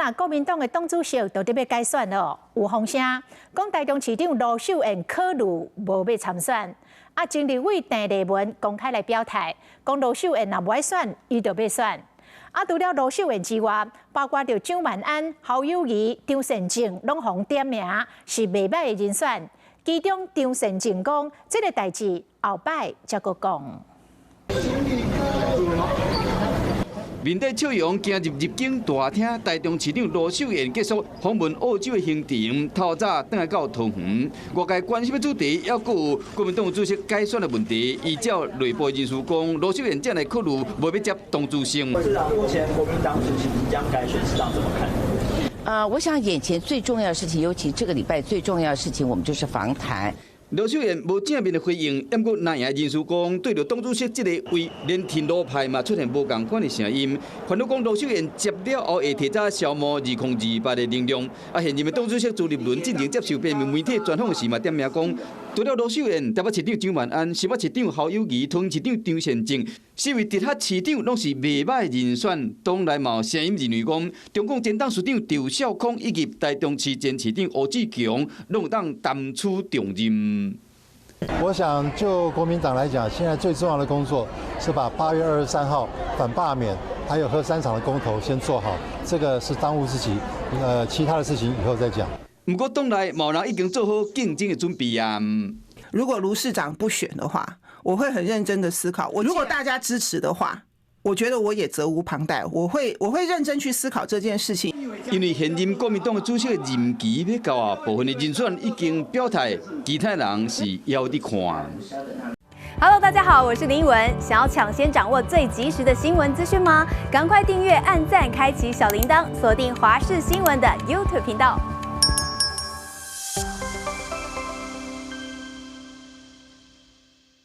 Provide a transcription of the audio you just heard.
若國民黨的黨主席就佇欲改選囉，有風聲講台中市長盧秀燕考慮無欲參選。啊，前立委鄭麗文公開來表態，講盧秀燕若無愛選，伊就欲選。啊，除了盧秀燕之外，包括著蔣萬安、侯友宜、張善政，攏予人點名是袂䆀的人選。其中張善政講，這个代誌後擺才閣講。面帶笑容行入入境大廳，台中市長盧秀燕結束訪問澳洲的行程，透早轉來到桃園。外界關心的主題，猶閣有國民黨主席改選的問題。依照內部人士講，盧秀燕正來考慮無欲接黨主席。市長，目前國民黨主席即將改選，市長怎麼看？啊，我想眼前最重要的事情，尤其這個禮拜最重要的事情，我們就是訪台。盧秀燕無正面的回應，毋過藍營人士講，對著黨主席這个位，連挺盧派嘛出現無仝款的聲音。煩惱講盧秀燕接了後會提早消磨2028的能量。啊，現任的黨主席朱立倫進前接受平面媒體專訪時嘛點名講，除了盧秀燕、台北市長蔣萬安、新北市長侯友宜、桃園市長張善政，四位直轄市長攏是袂䆀人選。黨內嘛有聲音認為講，中共前董事長趙少康以及台中市前市長吳志強，攏有當擔此重任。我想就國民黨來講，現在最重要的工作是把8月23號反罷免，還有核三廠的公投先做好，這個是當務之急。其他的事情以後再講。毋過黨內嘛有人已經做好競爭的準備啊。如果盧市長不選的話，我會很認真的思考。我如果大家支持的話，我覺得我也責無旁貸，我會認真去思考這件事情。因為現任國民黨的主席的任期欲到啊，部分的人選已經表態，其他人是猶佇看。 Hello，大家好，我是林文。想要搶先掌握最及時的新聞資訊嗎？趕快訂閱、按讚、開啟小鈴鐺，鎖定華視新聞的 YouTube 頻道。